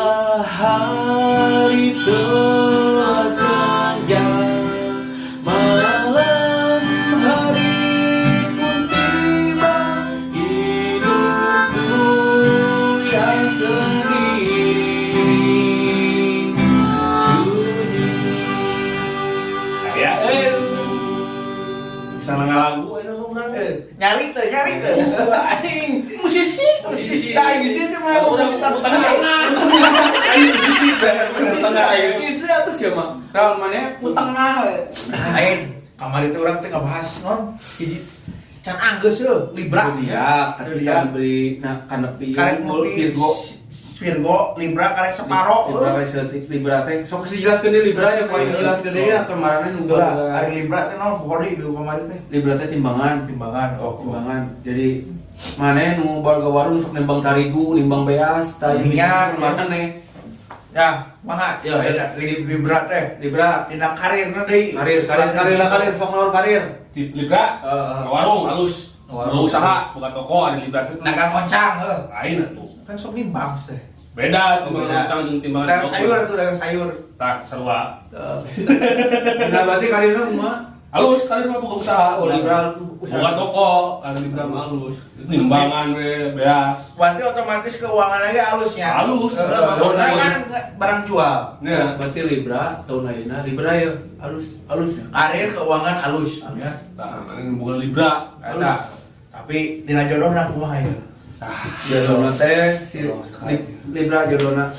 Bila hari telah senja, malam hari pun tiba, hidupku yang sendiri sunyi. Ya, bisa ngalagu eta mah urang. Eh, nyari teh, nyari teh. Aing musisi, Musisi, nah, musisi mah. Urang tengah. Aing musisi, tengah aing musisi atuh sia mah. Tahun mana putengah we. Aing kamari teh urang teh ngabahas non hiji can anggeus euy, Libra. Zodiak, ketika Zodiak. Diberi nah kanepi Karek nepi Virgo. Virgo, Libra karek separo Libra euy. we saeutik Libra teh. Sok dijelaskeun deui Libra ya, poin dijelaskeun deui ya kemarin nu Heula, ari Libra teh naon pokoknya ieu kamari teh. Libra teh timbangan. Timbangan. Oh, oh. Timbangan. Jadi mana nu warga warung sok nimbang tarigu, nimbang beas, tah ieu Minyak, mana? Ya, mangga. Ya, ya, Libra teh. Libra. Dina karirna deui. Karir, karir, karir lah karir, sok naon karir. Di Libra, Heeh. warung halus. Warung. Mau usaha, buka toko ada Libra tuh. Dagang oncang heuh. Lain atuh. Kan sok nimbang teh. Beda Oh, timbangan beda. oncang jeung timbangan Dagang toko. sayur atuh, dagang sayur. Tak sarua. Heeh. Nah, berarti karirna kumaha? Halus, karir mah buka usaha. Oh, Libra usaha. Buka toko, ada Libra mah halus. Timbangan we beas. Berarti otomatis keuangan lagi halusnya. Halus, Heeh, bener. karena kan barang jual. Ya. Berarti Libra tahun ayeuna Libra ya halus halusnya. Karir keuangan halus. Ya. Nah, ini bukan Libra. Eta. Tapi dina jodohna kumaha ya? Jodohna teh si Libra jodohna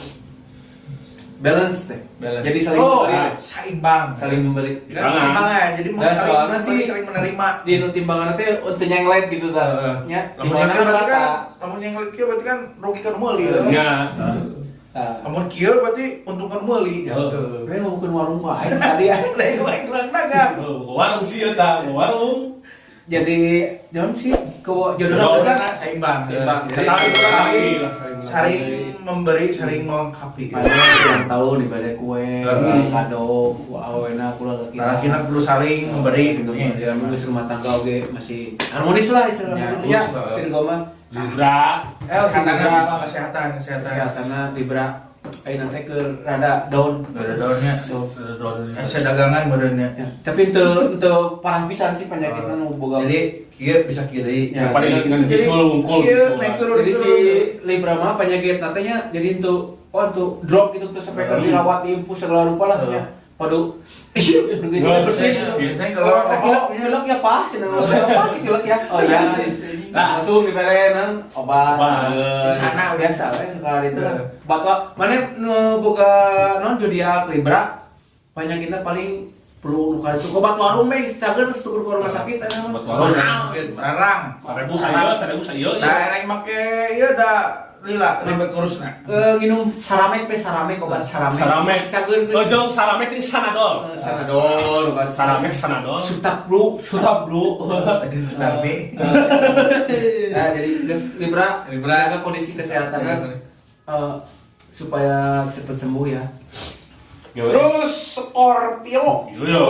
balance teh. Balance. Jadi saling Oh, memberi, seimbang. Saling memberi. Kan timbangan. Jadi mau Nah, saling soalnya memberi, sih saling menerima. di nu timbangan teh untuk nyenglet gitu tah. Heeh. Nya, Lamun timbangan nyenglet berarti kan, rata. Lamun nyenglet kieu berarti kan rugi kan meuli ya. Ya. Tah. Lamun kieu berarti untung kan meuli. Ya. Gitu. Gue ngomongin warung wae tadi ya. Nah, itu mah kurang dagang. Oh, buka warung sih ya, tah, buka warung. Jadi jangan sih ke jodohna Jodoh. teh kan Jodohna seimbang. Seimbang. Jadi Saling saling melengkapi lah, saling melengkapi. saling memberi, saling melengkapi. Mana ulang tahun ibadah kue, kado, ku awena ku lalaki. Nah, kita perlu saling memberi gitu nya. Geus rumah tangga oge masih harmonis lah istilahnya Ya, gitu ya. halus lah. Virgo mah. Libra. Eh, si Kesehatan Libra. apa? Kesehatan, kesehatan. Kesehatanna Libra. Ayeuna teh keur rada down. Ada daunnya. Down. Saya dagangan badannya. Ya, tapi teu teu parah pisan sih penyakitnya nu boga. Jadi kieu bisa kieu deui. Ya, paling Gitu. ngan Jadi, bisul wungkul, kieu bisul. naik turun Jadi turun. si Libra mah penyakit natenya jadi itu oh tuh drop gitu tuh sampai ke dirawat diinfus segala rupa lah ya. Padu ih gitu Ya, bersih. Biasanya kalau Oh, pilek, pilek ya pak, sih apa sih pilek ya? Oh iya, nah, langsung dibere nang obat, Obat. Di sana udah. Biasa we kalau itu lah. Bakal mana nu boga non zodiak Libra penyakitnya paling perlu nu itu obat warung we cager geus tukur ke rumah sakit eta mah. Obat warung. Mahal. Rarang. 1000 sayo, 1000 sayo. Nah, erek make ieu da lila ribet ngurusna. Nginum saramek pe saramek obat saramek. Saramek. Cager geus. Oh, jong saramek itu Sanadol. Eh, Sanadol, obat Saramek Sanadol. Sutap lu. Sutap blu. Tadi Sutarmi. Nah, jadi geus Libra, Libra. jaga kondisi kesehatan kan. Supaya cepat sembuh ya. Terus Scorpio. Iya.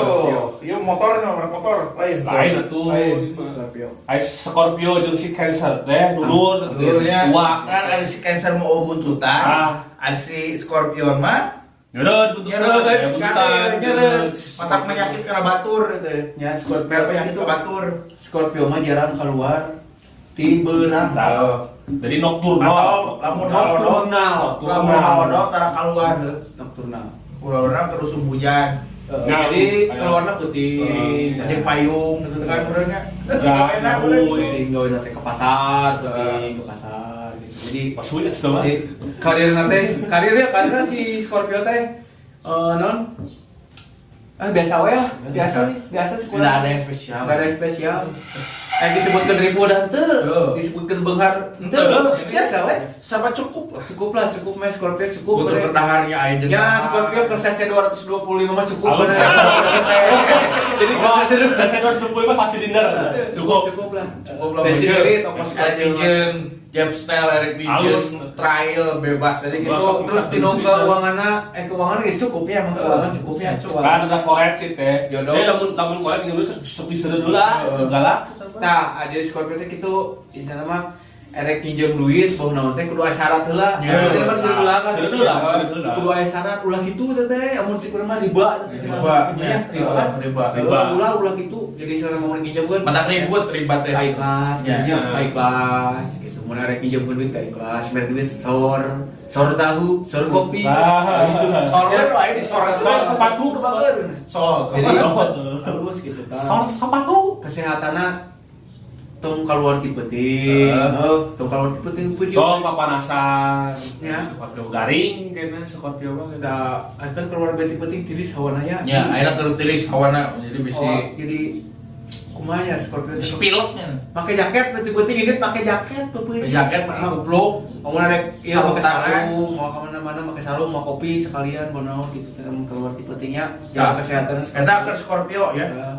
Iya motor nih, merek motor lain. Lain atuh. Lain. Scorpio. Ai Scorpio jeung si Cancer teh dulur, Dulurnya tua. kan ada si Cancer mau buntutan, Ah. ada si Scorpion mah Nyerut buntutan. nyerut, Ya, kan buntutan. nyerut. Matak penyakit karena batur gitu. Ya, Scorpio. Biar penyakit ke batur. Scorpio mah jarang keluar ti beurang. Tah. Jadi nocturnal. Atau lamun halodo, Nocturnal. lamun halodo tara keluar heuh. Nocturnal. Keluarna terus hujan. Ya, Jadi ayo. keluarnya putih. Jeung payung gitu kan meureunnya. Ya, Enak ya, meureun. Penting gawe teh ke pasar, penting ke pasar gitu. Jadi Pasunya semua. Jadi karirna teh karirnya karirna si Scorpio teh non ah biasa we lah, biasa nih, biasa sekolah. Tidak ada yang spesial. Nggak ada yang spesial. Eh disebutkan ribu dan teu, Tuh. Disebutkan benghar henteu, Teu. Biasa we. Sama cukup lah. Cukup lah, cukup mah Scorpio cukup. Butuh bener. kedaharnya aja. Ya, Scorpio kersasnya 225 mah cukup. Alus. Bener. Jadi kersasnya Saya 225 silinder. Cukup. Cukup lah. Cukup lah. Bensin Bujeng. irit, ongkos Eric Scorpio. Bijen, Jeff Style, Eric Bijen, Alus. trial bebas. Jadi Gua gitu, sok terus bisa tino beli. keuanganna, keuangan geus cukup ya, emang keuangan cukupnya. Kan udah koret sih teh. Jodoh. Eh lamun lamun koret gitu sok diseudeuh lah, Heeh. galak. Nah, jadi Scorpio teh gitu, istilahna mah Erek nginjem duit boh naon teh kudu aya syarat heula. Ya. Teh kan seueur heula kan. Seueur heula, seueur heula. Kudu aya syarat ulah kitu teh teh amun cik urang mah riba. Riba, Ya, riba kan. riba. Riba. Ulah ulah kitu. Jadi seorang mau nginjem kan Matak ribut riba teh. ka ikhlas, Ya. gitu nya, ka ikhlas gitu. Mun arek nginjem duit ka ikhlas, mere duit sor, sor tahu, sor kopi. Ah. Gitu. Sor we nu aya di sor. Sor sepatu. Bager. Sol. Jadi halus gitu kan. Sor sepatu. Kesehatanna tong keluar ti peuting. Heeh. Tong keluar ti peuting puji. Tong papanasan. Ya. Scorpio garing kayaknya Scorpio mah. Da kan keluar ti peuting tiris hawana nya. Ya, ayeuna keur tiris hawana jadi bisi Oh, jadi kumaha ya Scorpio teh? pileknya. Pakai jaket peuting-peuting ini pakai jaket peuting. Pakai jaket, pakai kupluk. Kamu rek iya Sarung pakai tangan. sarung, mau ke mana-mana pakai sarung, mau kopi sekalian, mau naon gitu teh mun keluar ti peutingnya jaga Nah. kesehatan. Eta keur Scorpio ya. Ya.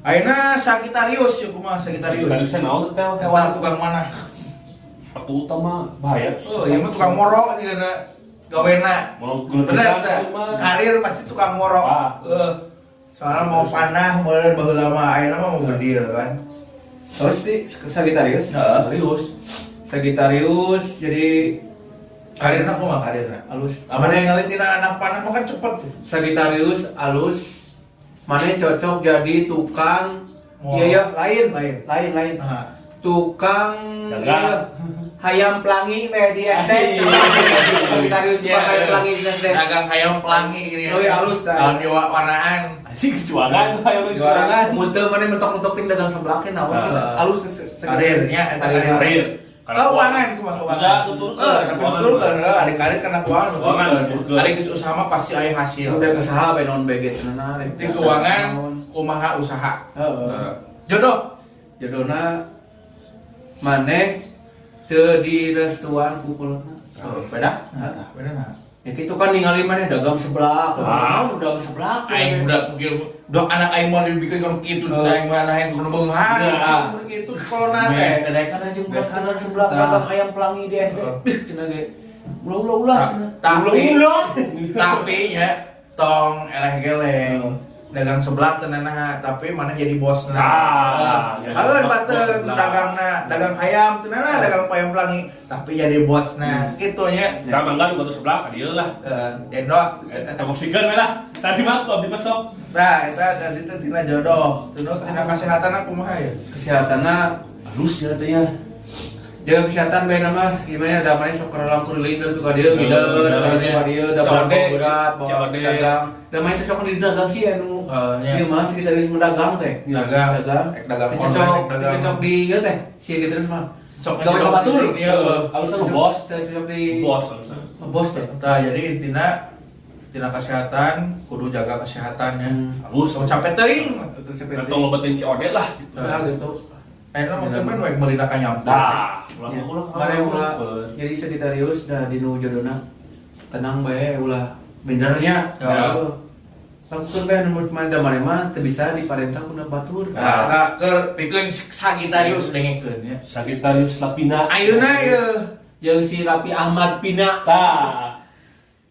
Ayeuna Sagittarius ya kumaha Sagittarius? Sagittarius naon teh Hewan tukang mana? Satu utama bahaya. Oh, ieu mah tukang moro jeung gawena. Mau Bener teh. Karir pasti tukang moro. Ah. Soalnya mau panah meureun baheula mah ayeuna mah mau bedil kan. Terus sih Sagittarius. Heeh. Serius. Sagittarius jadi Karirna kumaha karirna? alus. Aman yang ngalitina anak panah mah kan cepet. Sagittarius alus mana cocok jadi tukang Mau. iya iya lain Lain. lain lain Nah, tukang Dagang. iya, hayam pelangi we di SD Sagittarius tukang hayam pelangi di SD Dagang hayam pelangi ini. Oh, iya, halus, dah. Daun di warnaan. Anjing jualan saya jualan muntah mana mentok-mentokin dagang sebelahnya naon Nah. alus Karirnya eta karir. Karir. Keuangan kumaha keuangan? Enggak, nuturkeun. Eh, tapi nuturkeun heuh, ari karir kana keuangan Keuangan, nuturkeun. nuturkeun. Ari geus usaha mah pasti aya hasil. udah usaha bae naon bae ge cenah Penting keuangan kumaha usaha. Heeh. Jodoh. Jodohna maneh teu direstuan ku kolotna. Oh, beda? Nah, beda nah. Ya gitu kan ningali maneh dagang sebelah, Ah. naon dagang sebelah. Aing budak mungkin dok anak aing mau dibikin kalau kitu Oh. cenah aing mah aing kudu beunghar. Nah. Kudu kitu kolona teh. Dadakan aja budak dagang sebelah Tah. dagang ayam pelangi di SD. Oh. Ih cenah ge. Ulah-ulah cenah. Tapi Ulah-ulah. tapi ya tong eleh geleng. Dagang sebelah teh naha, tapi mana jadi bosna. Ah, jadi Heuh bos bateun sebelah. dagangna, dagang ayam teh naha, dagang ayam pelangi, tapi jadi bosna. Kitu nya. Kita mangga nu batu sebelah ka dieu lah. Heeh, endorse. Eta boksikeun we lah. Tadi mah aku abdi mah sok. Nah, eta tadi teh tina jodoh. Terus tina kesehatan kumaha ya? Kesehatanna Halus ya teh jaga kesehatan bae nama gimana da maneh sok kerelang kuriling tuh ka dieu ngider Ngider, ka dieu da COD, bawa berat bawa COD. dagang da maneh sok di dagang sih anu Heeh, nya. ieu mah sekitar geus mendagang teh Dagang. dagang Ek dagang Teu online, cocok ek dagang. teu cocok di ieu teh si gitu terus mah Sok gawe ka batur Iya, heuh. Halusna nu bos. Teu cocok di Bos halusna. bos teh Tah, jadi intina tina kesehatan kudu jaga kesehatannya. Halus. Tong capek teuing. Betul capek Atau ngobatin COD lah gitu. Nah, gitu. Ayeuna mungkin kan we meuli ka nyampur. Dah, ulah Ya, ulah mare ulah jadi Sagittarius dah dinu jodona tenang bae ulah benernya. Ya. Heeh. Lakukan bae anu mana da mane mah teu bisa diparentah ku batur. Nah, ka keur pikeun Sagittarius dengekeun ya. Sagittarius Lapina. Ayeuna ye Jeung si Raffi Ahmad Pina. Tah.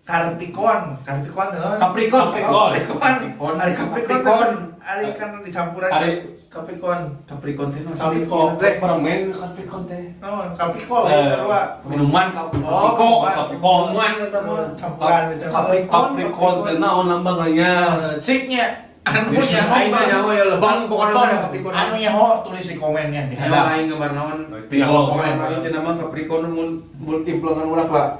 Capricorn, Capricorn teh naon? Capricorn. Capricorn. Capricorn. Ari Capricorn Capricorn. teh ari kan dicampuran Ari- Capricorn. Capricorn teh naon sih? Capricorn. Teh Permen Capricorn teh. Naon? Capricorn lain kedua. minuman Oh, Capricorn. Capricorn. Minuman eta mah. Campuran gitu. Capricorn. Capricorn teh naon lambangnya? Ciknya anu Anu nyaho mah nyaho ya lebang pokoknya mah ada Capricorn. Anu nyaho tulis di komennya di Ayo hadap. aing gambar naon. Tinggal Komen aing teh nama Capricorn mun multiplengan urang lah.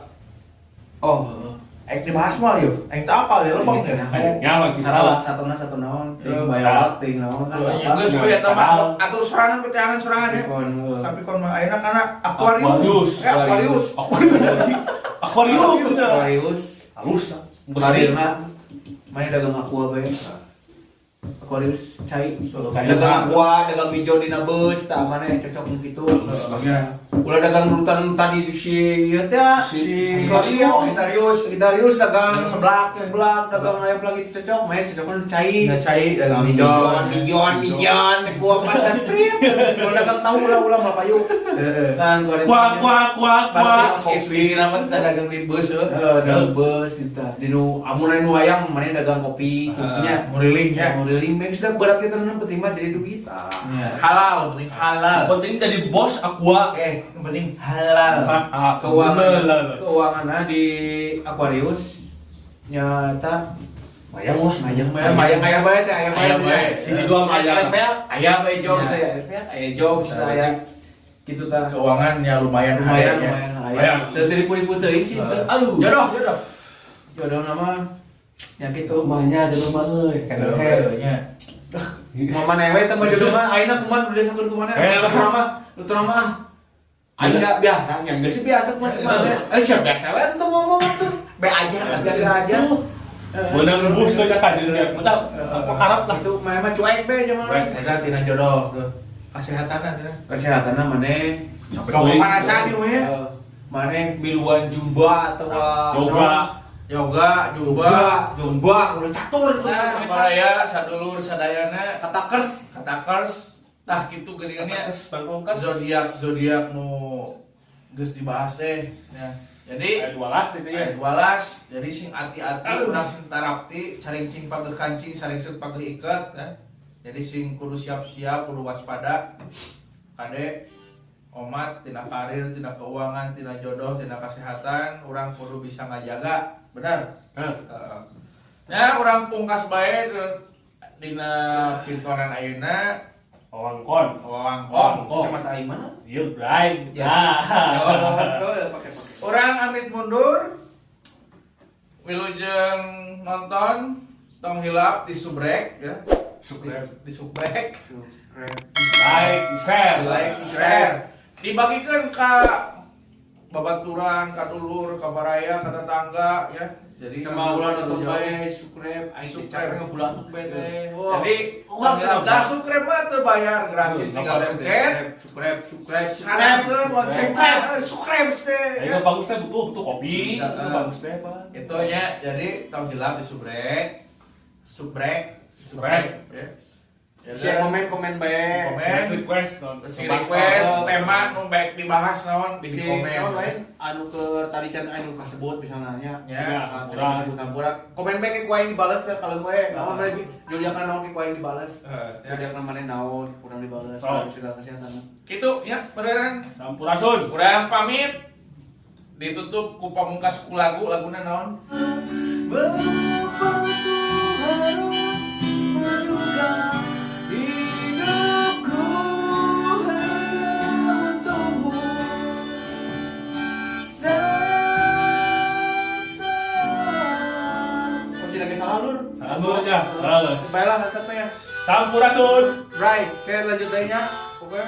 Oh, heeh. Ek dibahas mah yuk. Aing teu apal ya lebang ya. Kayaknya lagi salah. Satu satu naon, Eh, ting bayawak, ting naon kan apa. Geus we eta mah atur sorangan peteangan sorangan ya. Capricorn, heeh. Capricorn mah ayeuna kana Aquarius. Aquarius. Eh Aquarius. Aquarius. Aquarium. Aquarius. Halus lah. Karirna mana dagang aqua bae. Aquarius cai. Cai. Dagang aqua, dagang mijo dina beus, tah mana yang cocok nu kitu. Ya. Ulah dagang urutan tadi di si ieu teh Si Sagittarius. Sagittarius. Sagittarius dagang Dagang seblak. seblak, dagang ayam lagi cocok, mana cocoknya nu cai. Ya cai dagang mijo. Mijon, mijon, gua pantas prit. Ulah dagang tahu ulah ulah mal payu. Heeh. Kan gua Kuah kuah kuah kuah. Kopi nama teh dagang di bus heuh. Heeh, dagang bus gitu. Di nu amun aya nu hayang mana dagang kopi gitu nya. Muriling nya. Muriling penting sudah berat kita nu penting mah jadi duit ah. Halal, penting halal. Penting jadi bos aqua. Yang penting halal. Keuangan keuanganna di Aquarius nyata Mayang lah. mayang bae mayang aya bae teh aya Aya bae. bae. Sini dua mah aya. Aya bae jobs Ya. teh aya aya jobs teh aya gitu tah. Keuangan ya lumayan Lumayan ada ya. lumayan aya. Lumayan. Teu ripu-ripu teuing sih teu. Aduh. Jodoh, jodoh. Jodoh nama ya gitu. Rumahnya jodoh mah euy. Jodoh nya. Mama newe teh mah jodoh mah ayeuna kumaha udah sakur kumaha. Eh, lah. Nutur mah nutur mah aing enggak biasa, nya geus sih biasa kumaha kumaha. Eh siap biasa we tuh ngomong tuh. Be aja kan. Biasa aja. Menang bus tuh ya kajian ya. Mantap. Karap lah. Itu mah mah cuek be zaman. Cuek. Eta tina jodoh tuh. Kesehatan teh. Kesehatan maneh Sampai Tong teuing. panasan ieu ya. Maneh miluan jumba atau Yoga. Yoga, jumba, jumba. jumba, ulah catur itu. Nah, baraya sadulur sadayana Katakers. katakers tah kitu geuningannya. Bangkongkers. Zodiak zodiak nu geus dibahas teh. Ya. Jadi Aya 12 itu ya. aya 12, jadi sing ati-ati urang sing tarapti, carincing pageuh kancing, saringsut pageuh iket ya. Jadi sing kudu siap-siap, kudu waspada. Kade omat tina karir, tina keuangan, tina jodoh, tina kesehatan, urang kudu bisa ngajaga. Benar? Hah. Heeh. Ya, urang pungkas bae dina pintonan ayeuna Wawangkon. wawangkong. Kacamata aing mana? Iya, Bray. Ya. Nah. Oh, ya pakai pakai. Urang amit mundur. Wilujeng nonton tong hilap di subrek ya. Subscribe. Di subrek, Like, share. di like, di share. Dibagikan ke babaturan, ka dulur, ka baraya, ka tetangga ya. Jadi Sama ulah nonton jauh. bae subscribe, aing teh Subscribe. capek ngebulatuk bae teh. Jadi tong hilap da subscribe mah teu bayar gratis tinggal pencet. Subscribe, subscribe, Subscribe lonceng subscribe teh. Ayo bagus teh butuh butuh kopi. Iya. Itu bagus teh, Pak. Itu nya jadi tong hilap di subrek. Subrek, Subrek. ya. Share komen komen bae. Komen. Request non. Si request tema nu baik dibahas naon di Bisi komen. naon lain anu keur tadi can anu kasebut misalnya nya. Ya. Hampura. Kasebut hampura. Komen bae ke ku aing dibales kan kalau bae. Naon bae zodiakna naon ke ku aing dibales. Ya. Zodiakna maneh naon kurang dibales So. kalau segala kesehatan. Kitu ya, beneran. Sampurasun. Urang pamit. Ditutup ku pamungkas ku lagu, laguna naon? Berapa ku harus berduka, hidupku hanya untukmu. Kok tidak salah lur? Salah lur ya. Salah lur. Baiklah, tetap ya. Sampurasun. Right, oke lanjut lainnya. Oke.